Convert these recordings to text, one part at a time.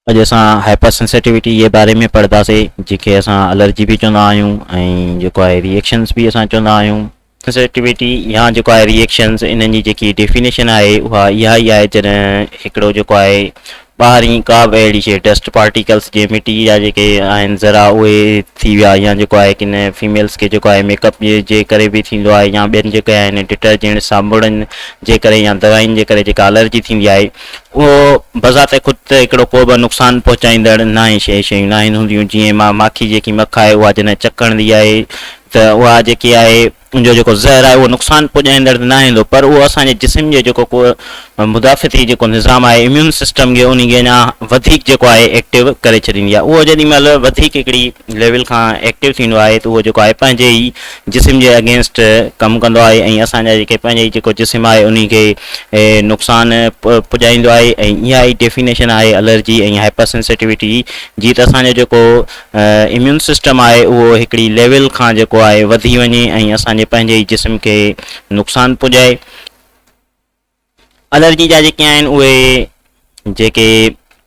اڄ اسان hyper sensitivity جي باري ۾ پڙهنداسي جنهن کي اسان الرجي به چوندا آهيون ۽ جيڪو آهي ريئيڪشنس به اسان چوندا آهيون. سينسيٽيوٽي يا جيڪو آهي ريئيڪشنس انهن جي جيڪي ڊيفينيشن آهي اها اها ئي آهي جڏهن هڪڙو جيڪو آهي ٻاهرين ڪا به اهڙي شيء ڊسٽ پارٽيڪلس جي مٽي جا جيڪي آهن ذرا اهي ٿي ويا يا جيڪو آهي ڪن فيميلس کي جيڪو آهي ميڪ اپ جي ڪري به ٿيندو آهي يا ٻين جيڪي آهن ڊٽرجنٽ صابڻن جي ڪري يا دوائن جي ڪري جيڪا الرجي ٿيندي آهي اهو بذات خود ته هڪڙو ڪو به نقصان پهچائيندڙ ناهي شيء شيون ناهن هونديون جيئن ما ماکي جيڪي مک آهي اها جڏهن چڪ هڻندي آهي ته اها جيڪي آهي ان جو جيڪو زهر آهي اهو نقصان پڄائيندڙ ته ناهي هوندو پر اهو اسان جي جسم جي جيڪو ڪو مدافعتي جيڪو نظام آهي اميون سسٽم کي ان کي اڃا وڌيڪ جيڪو آهي ايڪٽو ڪري ڇڏيندي آهي اهو جيڏي مهل وڌيڪ هڪڙي ليول کان ايڪٽو ٿيندو آهي ته اهو جيڪو آهي پنهنجي ئي جسم جي اگينسٽ ڪم ڪندو آهي ۽ اسان جا جيڪي پنهنجي ئي جيڪو جسم آهي انهي کي نقصان پڄائيندو آهي ۽ اها ئي ڊيفينيشن آهي الرجي ۽ هائپر سينسيٽيوٽي جي ته اسان جو جيڪو اميون سسٽم آهي اهو هڪڙي ليول کان جيڪو آهي وڌي وڃي ۽ اسان جي پنهنجي ئي جسم کي نقصان پڄائي. الرجي جا جيڪي آهن اهي جيڪي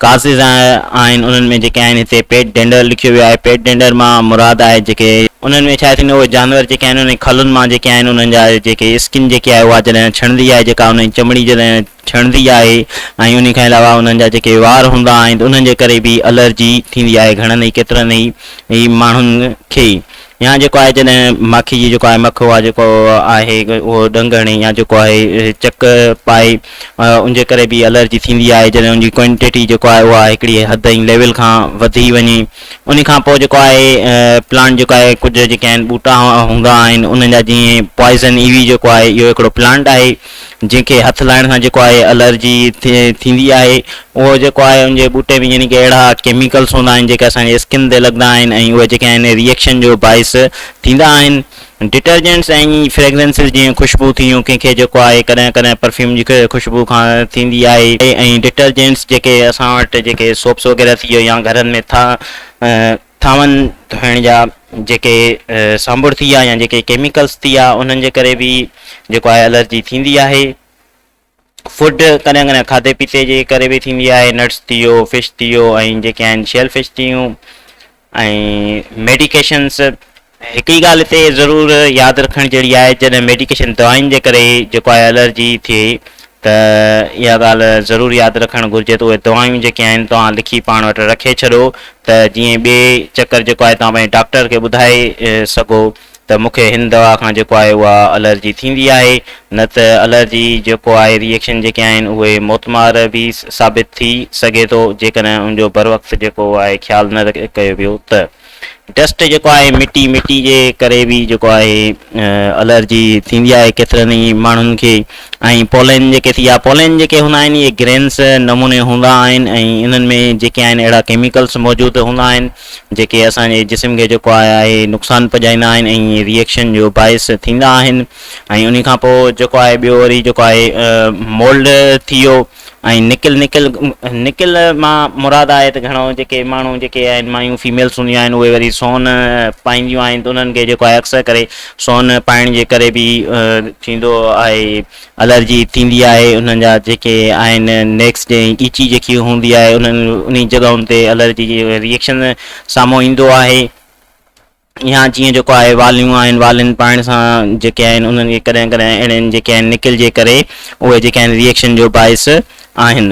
ڪازز آهن انهن ۾ جيڪي آهن هتي پيٽ ڊينڊر لکيو ويو آهي پيٽ ڊينڊر مان مراد آهي جيڪي انهن ۾ ڇا ٿيندو اهي جانور جيڪي آهن انهن کلن مان جيڪي آهن انهن جا جيڪي اسڪن جيڪي آهي اها جڏهن ڇڻندي آهي جيڪا انهن جي چمڙي جڏهن ڇڻندي آهي ۽ انهي کان علاوه انهن جا جيڪي وار هوندا آهن ته انهن جي ڪري به الرجي ٿيندي آهي گهڻن ئي ڪيترن ئي ماڻهن کي يا جيڪو آهي جڏهن ماکي جي جيڪو آهي مک اها جيڪو آهي اهو ڏنگ هڻي يا جيڪو آهي چڪ پائي ان جي ڪري به الرجي ٿيندي آهي جڏهن ان جي ڪوانٽيٽي جيڪو آهي اها هڪڙي حد ۽ ليول کان وڌي وڃي ان کان پوء جيڪو آهي پلانٽ جيڪو آهي ڪجهه جيڪي آهن ٻوٽا هوندا آهن انهن جا جيئن پوائزن ايوي جيڪو آهي اهو هڪڙو پلانٽ آهي جنهن کي هٿ لائڻ سان جيڪو آهي الرجي ٿيندي آهي اهو جيڪو آهي ان جي ٻوٽي ۾ يعني ڪي اهڙا ڪيميڪلس هوندا آهن جيڪي اسان جي اسڪن تي لڳندا آهن ۽ اهي جيڪي آهن ريئڪشن جو باعث ٿيندا آهن ڊٽرجنٽس ۽ فريگرنسز جيئن خوشبو ٿيون ڪنهن کي جيڪو آهي ڪڏهن ڪڏهن پرفيوم جي خوشبو کان ٿيندي آهي ۽ ڊٽرجنٽس جيڪي اسان وٽ جيڪي سوپس وغيره ٿي ويو يا گهرن ۾ ٿا ٿانون ڌوئڻ جا جيڪي سانبڙ ٿي ويا يا جيڪي ڪيميڪلس ٿي ويا انهن جي ڪري به جيڪو آهي الرجي ٿيندي آهي. فوڊ ڪڏهن ڪڏهن کاڌي پيتي جي ڪري به ٿيندي آهي نٽس ٿي ويو فش ٿي ويو ۽ جيڪي آهن شيل فش ٿي ويون ۽ ميڊيڪيشنس هڪڙي ڳالهه هتي ضرور ياد رکڻ جهڙي آهي جڏهن ميڊيڪيشن دوائن جي ڪري جيڪو آهي الرجي ٿئي ته اها ڳالهه ضرور ياد رکڻ گهرجي ته اهي دوائيون جيڪي آهن توهان لکي پاڻ وٽ رکي ڇڏو ته جيئن ٻئي چڪر جيڪو آهي توهان پنهنجي ڊاڪٽر کي ٻڌائي سگهو ته مون کي هن دوا کان جيڪو آهي اها الرجي ٿيندي آهي نه ته الرجي جيڪو آهي ريئڪشن جيڪي آهن اهي موتمار به ثابت ٿي سگهي ٿو جيڪڏهن ان جو بروقت جيڪو آهي خيال نه ڪيو ويو ته. ڊسٽ جيڪو آهي مٽي مٽي جي ڪري به جيڪو آهي الرجي ٿيندي آهي ڪيترن ئي ماڻهن کي ۽ پولين جيڪي ٿي ويا پولين جيڪي هوندا آهن اهي گرينس نموني هوندا آهن ۽ انهن ۾ جيڪي آهن اهڙا ڪيميڪلس موجود هوندا آهن جيڪي اسان جي جسم کي جيڪو آهي نقصان پڄائيندا آهن ۽ ريئڪشن جو باعث ٿيندا آهن ۽ انهي کان پوء جيڪو آهي ٻيو وري جيڪو آهي مولڊ ٿي ويو ۽ نڪل نڪل نڪل مان مراد آهي ته گهڻو جيڪي ماڻهو جيڪي آهن مايون فيميلس هونديون آهن اهي وري سون پائينديون آهن ته انهن کي جيڪو آهي اڪثر ڪري سون پائڻ جي ڪري به ٿيندو آهي الرجي ٿيندي آهي انهن جا جيڪي آهن نيڪس جي ڳچي جيڪي هوندي آهي انهن انهي جڳهن تي الرجي جي ريئڪشن سامهون ايندو آهي. يا جيئن جيڪو آهي واليون آهن والين پائڻ سان جيڪي آهن انهن کي ڪڏهن ڪڏهن اهڙين جيڪي آهن نڪل جي ڪري اهي جيڪي آهن ريئڪشن جو باعث آهن.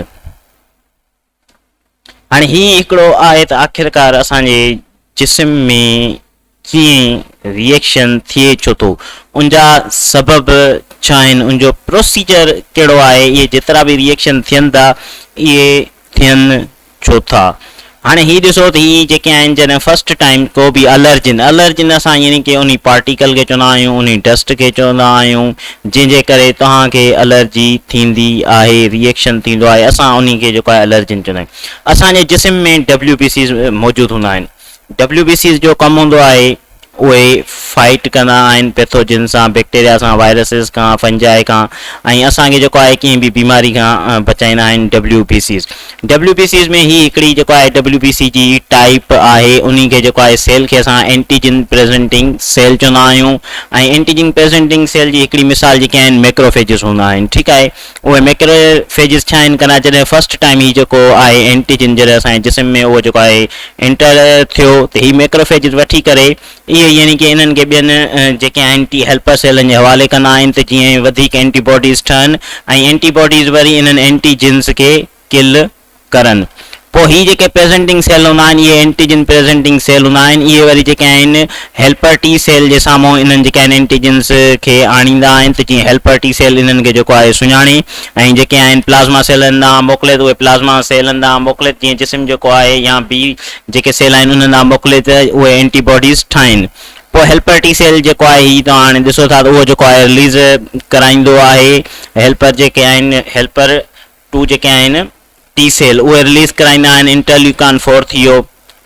هاڻي هي هڪڙو آهي ته آخرڪار اسان جي جسم ۾ ڪيئن ريئڪشن ٿئي ڇو ٿو ان جا سبب ڇا آهن ان جو پروسيجر ڪهڙو آهي اهي جيترا به ريئڪشن ٿين ٿا اهي ٿين ڇو ٿا؟ هاڻي هي ڏسو ته هي جيڪي آهن جڏهن فرسٽ ٽائيم ڪو به الرجن، الرجن اسان يعني ڪي انهي پارٽيڪل کي چوندا آهيون، انهي ڊسٽ کي چوندا آهيون جنهن جي ڪري توهان کي الرجي ٿيندي آهي، ريئڪشن ٿيندو آهي، اسان انهي کي جيڪو آهي الرجن چوندا آهيون. اسان جي جسم ۾ ڊبليو بي سيز موجود هوندا آهن. ڊبليو بي سيز جو ڪم هوندو آهي اهي فائيٽ ڪندا آهن پيٿوجن سان، بيڪٽيريا سان، وائرسز کان، فنجائي کان ۽ اسان کي جيڪو آهي ڪنهن به بيماري کان بچائيندا آهن W B Cs. W B Cs ۾ هي هڪڙي جيڪو آهي ڊبليو بي سي جي ٽائيپ آهي انهي کي جيڪو آهي سيل کي اسان اينٽيجن پريزنٽنگ سيل چوندا آهيون ۽ اينٽيجن پريزنٽنگ سيل جي هڪڙي مثال جيڪي آهن ميڪروفيجز هوندا آهن ٺيڪ آهي اهي ميڪروفيجز ڇا آهن ڪندا جڏهن فرسٽ ٽائيم هي جيڪو آهي اينٽيجن جڏهن اسان جي جسم ۾ اهو جيڪو آهي انٽر ٿيو ته هي ميڪروفيجز وٺي ڪري اهي يعني ڪي انهن کي ٻين جيڪي آهن ٽي هيلپر سيلن جي حوالي ڪندا آهن ته جيئن وڌيڪ اينٽي باڊيز ٺهن ۽ اينٽي باڊيز وري انهن اينٽيجنز کي ڪل ڪرن. پوء هي جيڪي پريزنٽنگ سيل هوندا آهن اهي اينٽيجن پريزنٽنگ سيل هوندا آهن اهي وري جيڪي آهن هيلپر ٽي سيل جي سامهون انهن جيڪي آهن اينٽيجنز کي آڻيندا آهن ته جيئن هيلپر ٽي سيل انهن کي جيڪو آهي سڃاڻي ۽ جيڪي آهن پلازما سيلن ڏانهن موڪلي ته اهي پلازما سيلن ڏانهن موڪلي ته جيئن جسم جيڪو آهي يا بي جيڪي سيل آهن انهن ڏانهن موڪلي ته اهي اينٽي باڊيز ٺاهين پوء هيلپر ٽي سيل جيڪو آهي هي توهان هاڻي ڏسو ٿا ته اهو جيڪو آهي رليز ڪرائيندو آهي هيلپر جيڪي آهن هيلپر ٽو جيڪي آهن ٽي سيل اهي رليز ڪرائيندا آهن انٽرليوڪان فور ٿي ويو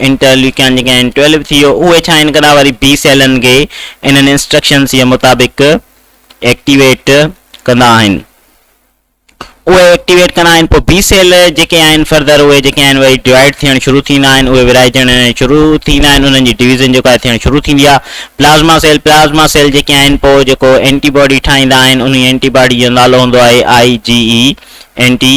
انٽرليوڪان جيڪي آهن ٽويلو ٿي ويو اهي ڇا آهن ڪندا وري بي سيلن کي انهن انسٽرڪشنس جي مطابق ايڪٽيويٽ ڪندا آهن اهي ايڪٽيويٽ ڪندا آهن پوء بي سيل جيڪي آهن فردر اهي جيڪي آهن وري ڊوائيڊ ٿيڻ شروع ٿيندا آهن اهي ورهائجڻ شروع ٿيندا آهن انهن جي ڊويزن جيڪو آهي ٿيڻ شروع ٿيندي آهي پلازما سيل پلازما سيل جيڪي آهن پوء جيڪو اينٽي باڊي ٺاهيندا آهن انهي اينٽي باڊي جو نالو هوندو آهي آئي جي اي اينٽي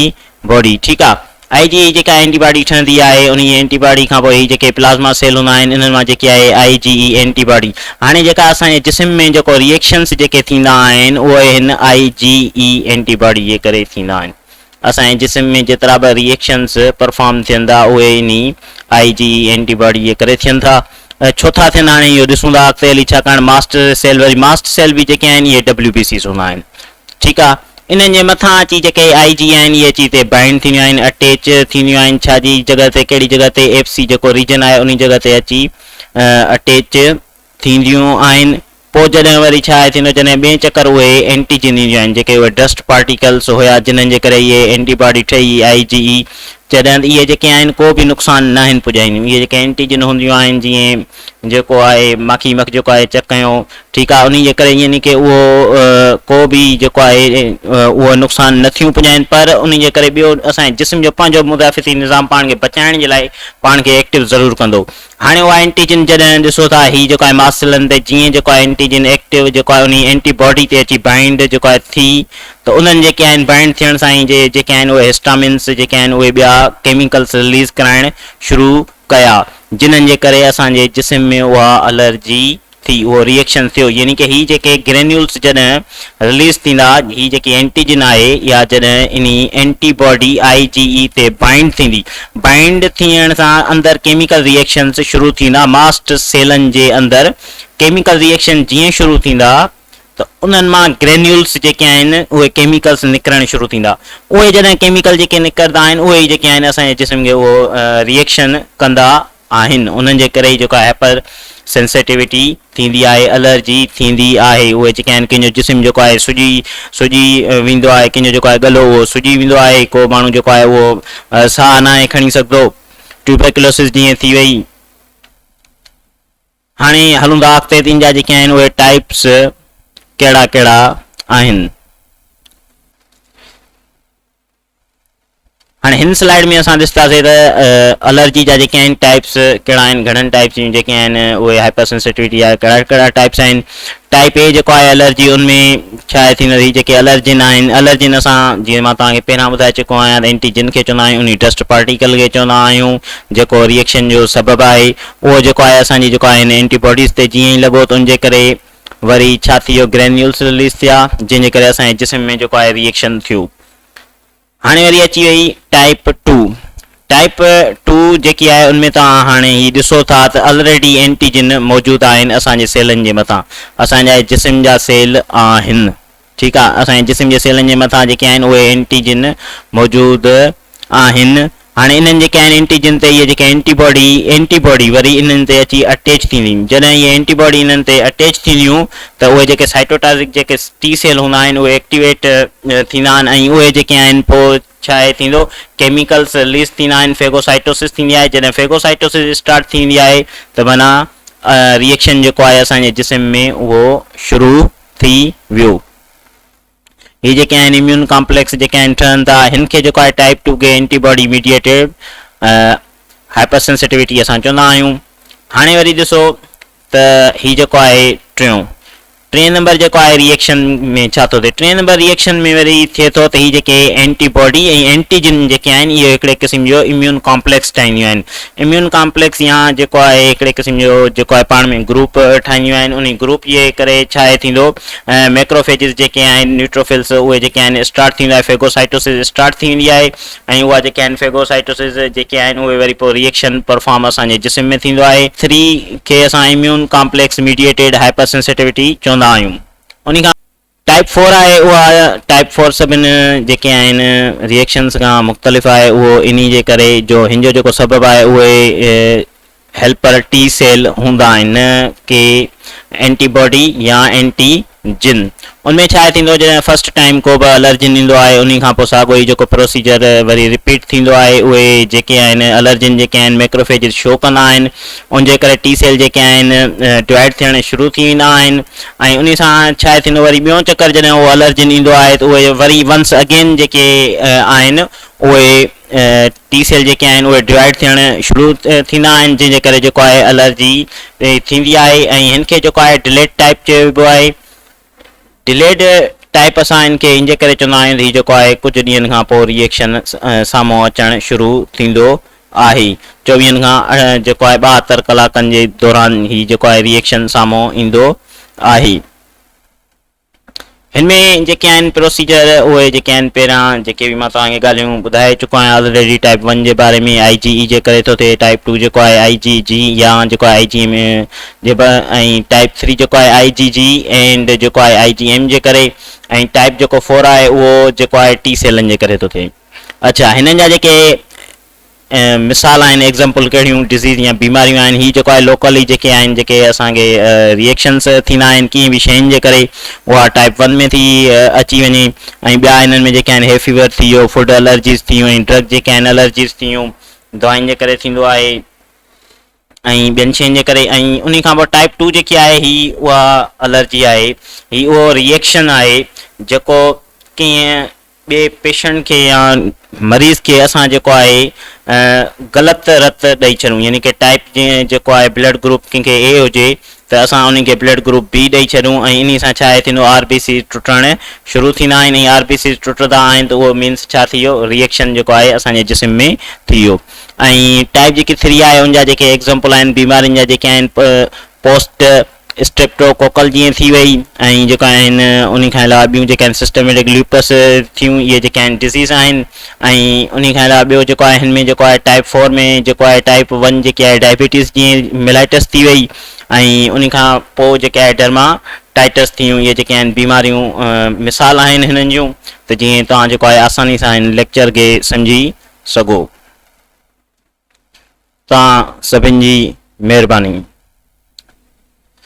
باڊي ٺيڪ آ آئي جي اي جيڪا اينٽي باڊي ٺهندي آهي انهي اينٽي باڊي کان پوء هي جيڪي پلازما سيل هوندا آهن انهن مان جيڪي آهي آئي جي اي اينٽي باڊي هاڻي جيڪا اسان جي جسم ۾ جيڪو ريئيڪشنس جيڪي ٿيندا آهن اهي هن آئي جي اي اينٽي باڊي جي ڪري ٿيندا آهن اسان جي جسم ۾ جيترا به ريئيڪشنس پرفارم ٿين ٿا اهي انهي آئي جي اي اينٽي باڊي جي ڪري ٿين ٿا ڇو ٿا ٿين هاڻي اهو ڏسون ٿا اڳتي هلي ڇاڪاڻ ماسٽ سيل وري ماسٽ سيل به جيڪي آهن اهي ڊبليو بي سيز هوندا آهن ٺيڪ آ انهن جي مٿان اچي جيڪي آئي جي آهن اهي اچي هتي بائنڊ ٿينديون آهن اٽيچ ٿينديون آهن ڇا جي جڳهه تي ڪهڙي جڳهه تي ايف سي جيڪو ريجن آهي انهي جڳهه تي اچي اٽيچ ٿينديون آهن پوء جڏهن وري ڇا آهي ٿيندو جڏهن ٻئي چڪر اهي اينٽيجن اينديون آهن جيڪي اهي ڊسٽ پارٽيڪلس هيا جنهن جي ڪري اهي اينٽي باڊي ٺهي آئي جي اي جڏهن اهي جيڪي آهن ڪو به نقصان ناهن پڄائينديون اهي جيڪي اينٽيجن هونديون آهن جيئن جيڪو آهي ماکي مک جيڪو آهي چڪ هنيو ٺيڪ آهي انهي جي ڪري يعني ڪي اهو ڪو به جيڪو آهي اهو نقصان نه ٿيون پڄائين پر انهي جي ڪري ٻيو اسان جي جسم جو پنهنجو مدافعتي نظام پاڻ کي بچائڻ جي لاء پاڻ کي ايڪٽو ضرور ڪندو هاڻي اها اينٽيجن جڏهن ڏسو ٿا هي جيڪو آهي ماسلن تي جيئن جيڪو آهي اينٽيجن ايڪٽو جيڪو آهي انهي اينٽي باڊي تي اچي بائنڊ جيڪو آهي ٿي ته انهن جيڪي آهن بائنڊ ٿيڻ سان ئي جيڪي آهن اهي هسٽامنس جيڪي آهن اهي ٻيا ڪيميڪلس رليز ڪرائڻ شروع ڪيا جنھن جي ڪري اسان جي جسم ۾ اها الرجي ٿي اهو ريئيڪشن ٿيو يعني ڪه هي جيڪي گرينيولس جڏهن رليز ٿيندا هي جيڪي اينٽيجن آهي اها جڏهن انهي اينٽي باڊي آئي جي اي تي بائنڊ ٿيندي بائنڊ ٿيڻ سان اندر ڪيميڪل ريئيڪشنس شروع ٿيندا ماسٽ سيلن جي اندر ڪيميڪل ريئيڪشن جيئن شروع ٿيندا ته انهن مان گرينيولس جيڪي آهن اهي ڪيميڪلس نڪرڻ شروع ٿيندا اهي جڏهن ڪيميڪل جيڪي نڪرندا آهن اهي ئي جيڪي آهن اسان جي جسم کي اهو ريئيڪشن ڪندا آهن انهن جي ڪري ئي جيڪو آهي هائپر سينسيٽيوٽي ٿيندي آهي الرجي ٿيندي آهي اهي جيڪي آهن ڪنهن جو جسم جيڪو آهي سڄي سڄي ويندو آهي ڪنهن جو جيڪو آهي ڳلو اهو سڄي ويندو آهي ڪو ماڻهو جيڪو آهي اهو ساهه ناهي کڻي سگهندو ٽيوبرڪلوسس جيئن ٿي وئي هاڻي هلون ٿا اڳتي ته ان جا جيڪي آهن اهي ٽائپس ڪهڙا ڪهڙا آهن. هاڻي هن سلائيڊ ۾ اسان ڏسنداسين ته الرجي جا جيڪي آهن ٽائپس ڪهڙا آهن گهڻن ٽائپس جون جيڪي آهن اهي هائپر سينسيٽيوٽي جا ڪهڙا ڪهڙا ٽائپس آهن ٽائپ اي جيڪو آهي الرجي ان ۾ ڇا آهي ٿيندو هي جيڪي الرجن آهن الرجن اسان جيئن مان توهان کي پهريان ٻڌائي چڪو آهيان ته اينٽيجن کي چوندا آهيون انهي ڊسٽ پارٽيڪل کي چوندا آهيون جيڪو ريئيڪشن جو سبب آهي اهو جيڪو آهي اسان جي جيڪو آهي هن اينٽي باڊيز تي جيئن ئي لڳو ته ان جي ڪري وري ڇا ٿي ويو گرينيولس رليز ٿيا جنهن جي ڪري اسان جي جسم ۾ جيڪو آهي ريئيڪشن ٿيو هاڻي وري اچي وئي ٽائپ ٽو ٽائپ ٽو جيڪي آهي ان ۾ توهان هاڻي هي ڏسو ٿا ته الريڊي اينٽيجن موجود آهن اسان جي سيلن جي مٿان اسان جا جسم جا سيل آهن ٺيڪ آهي اسان جي جسم جي سيلن جي مٿان جيڪي آهن اهي اينٽيجن موجود آهن هاڻي انهن جيڪي آهن اينٽيجن تي اهي جيڪي اينٽي باڊي اينٽي باڊي وري انهن تي اچي اٽيچ ٿيندي جڏهن اهي اينٽي باڊي انهن تي اٽيچ ٿينديون ته اهي جيڪي سائٽوٽازڪ جيڪي ٽي سيل هوندا آهن اهي ايڪٽيويٽ ٿيندا آهن ۽ اهي جيڪي آهن پوء ڇا آهي ٿيندو ڪيميڪلس رليز ٿيندا آهن فيگوسائٽوسس ٿيندي آهي جڏهن فيگوسائٽوسس اسٽارٽ ٿيندي آهي ته معنيٰ ريئيڪشن جيڪو آهي اسان جي جسم ۾ اهو شروع ٿي ويو. هي جيڪي آهن اميون ڪامپليڪس جيڪي آهن ٺهن ٿا هن کي جيڪو آهي ٽائپ 2 کي اينٽي باڊي ميڊيئيٽيڊ هائپر سينسيٽيوٽي اسان چوندا آهيون. هاڻي وري ڏسو ته هي جيڪو آهي ٽيون ٽئين نمبر جيڪو آهي ريئيڪشن ۾ ڇا ٿو ٿئي ٽئين نمبر ريئيڪشن ۾ وري ٿئي ٿو ته هي جيڪي اينٽي باڊي ۽ اينٽيجن جيڪي آهن اهي هڪڙي قسم جو اميون ڪامپليڪس ٺاهينديون آهن اميون ڪامپليڪس يا جيڪو آهي هڪڙي قسم جو جيڪو آهي پاڻ ۾ گروپ ٺاهينديون آهن انهي گروپ جي ڪري ڇا آهي ٿيندو ميڪروفيجز جيڪي آهن نيوٽروفلس اهي جيڪي آهن اسٽارٽ ٿيندو آهي فيگوسائٽوسز اسٽارٽ ٿي ويندي آهي ۽ اها جيڪي آهن فيگوسائٽوسز جيڪي آهن اهي وري پوء ريئيڪشن پرفارم اسان جي جسم ۾ ٿيندو آهي. ٿري کي اسان immune complex mediated hyper sensitivity چوندا آهيون. انهي کان. ٽائپ فور آهي اها ٽائپ فور سڀن جيڪي آهن ريئيڪشنز کان مختلف آهي اهو انهي جي ڪري جو هن جو جيڪو سبب آهي اهي هيلپر ٽي سيل هوندا آهن نه ڪي اينٽي باڊي يا اينٽي جن. ان ۾ ڇا ٿيندو جڏهن فرسٽ ٽائيم ڪو به الرجن ايندو آهي انهي کان پوء ساڳو ئي جيڪو پروسيجر وري رپيٽ ٿيندو آهي اهي جيڪي آهن الرجن جيڪي آهن ميڪروفيجز شو ڪندا آهن ان جي ڪري ٽي سيل جيڪي آهن ڊوائيڊ ٿيڻ شروع ٿي ويندا آهن ۽ انهي سان ڇا ٿيندو وري ٻيون چڪر جڏهن اهو الرجن ايندو آهي ته اهي وري ونس اگين جيڪي آهن اهي ٽي سيل جيڪي آهن اهي ڊوائيڊ ٿيڻ شروع ٿيندا آهن جنهن جي ڪري جيڪو آهي الرجي ٿيندي آهي ۽ هن کي جيڪو آهي ڊليڊ ٽائپ چئبو آهي ڊليڊ ٽائپ اسان هن کي ان جي ڪري چوندا آهيون ته هي جيڪو آهي ڪجهه ڏينهن کان پوء ريئيڪشن سامهون اچڻ شروع ٿيندو آهي چوويهن کان جيڪو آهي 72 ڪلاڪن جي دوران هي جيڪو آهي ريئيڪشن سامهون ايندو آهي. هن ۾ جيڪي آهن پروسيجر اهي جيڪي آهن پهريان جيڪي به مان توهان کي ڳالهيون ٻڌائي چڪو آهيان آلريڊي ٽائپ ون جي باري ۾ آئي جي اي جي ڪري ٿو ٿئي ٽائپ ٽو جيڪو آهي آئي جي جي يا جيڪو آهي آئي جي ايم جي ۽ ٽائپ ٿري جيڪو آهي آئي جي جي اينڊ جيڪو آهي آئي جي ايم جي ڪري ۽ ٽائپ جيڪو فور آهي اهو جيڪو آهي ٽي سيلن جي ڪري ٿو ٿئي اڇا هنن جا جيڪي مثال آهن ايگزامپل ڪهڙيون ڊزيز يا بيماريون آهن هي جيڪو آهي لوڪلي جيڪي آهن جيڪي اسان کي ريئيڪشنس ٿيندا آهن ڪنهن به شين جي ڪري اها ٽائپ ون ۾ ٿي اچي وڃي ۽ ٻيا انهن ۾ جيڪي آهن هي فيور ٿي ويو فوڊ الرجيز ٿي ويون ۽ ڊرگ جيڪي آهن الرجيز ٿي ويون دوائن جي ڪري ٿيندو آهي ۽ ٻين شين جي ڪري ۽ انهي کان پوء ٽائپ ٽو جيڪي آهي هي اها الرجي آهي هي اهو ريئيڪشن آهي جيڪو ڪنهن ٻئي پيشنٽ کي يا مريض کي اسان جيڪو آهي غلط رت ڏئي ڇڏون يعني ڪي ٽائپ جيئن جيڪو آهي بلڊ گروپ ڪنهن کي اي هجي ته اسان انهي کي بلڊ گروپ بي ڏئي ڇڏون ۽ انهي سان ڇا آهي ٿيندو آر بي سيز ٽٽڻ شروع ٿيندا آهن ۽ آر بي سيز ٽٽندا آهن ته اهو مينس ڇا ٿي ويو ريئيڪشن جيڪو آهي اسان جي جسم ۾ ٿي ويو ۽ ٽائپ جيڪي ٿري آهي ان جا جيڪي ايگزامپل آهن بيمارين جا جيڪي آهن پوسٽ اسٽريپٽوڪوڪل جيئن ٿي وئي ۽ جيڪا آهن انهي کان علاوه ٻيون جيڪي آهن سسٽميٽڪ ليوپس ٿيون اهي جيڪي آهن ڊزيز آهن ۽ انهي کان علاوه ٻيو جيڪو آهي هن ۾ جيڪو آهي ٽائپ فور ۾ جيڪو آهي ٽائپ ون جيڪي آهي ڊائبيٽيز جيئن ملائٽس ٿي وئي ۽ انهي کان پوء جيڪي آهي ڊرما ٽائٽس ٿيون اهي جيڪي آهن بيماريون مثال آهن هنن جون ته جيئن توهان جيڪو آهي آساني سان هن ليڪچر کي سمجهي سگهو. توهان سڀن جي مهرباني.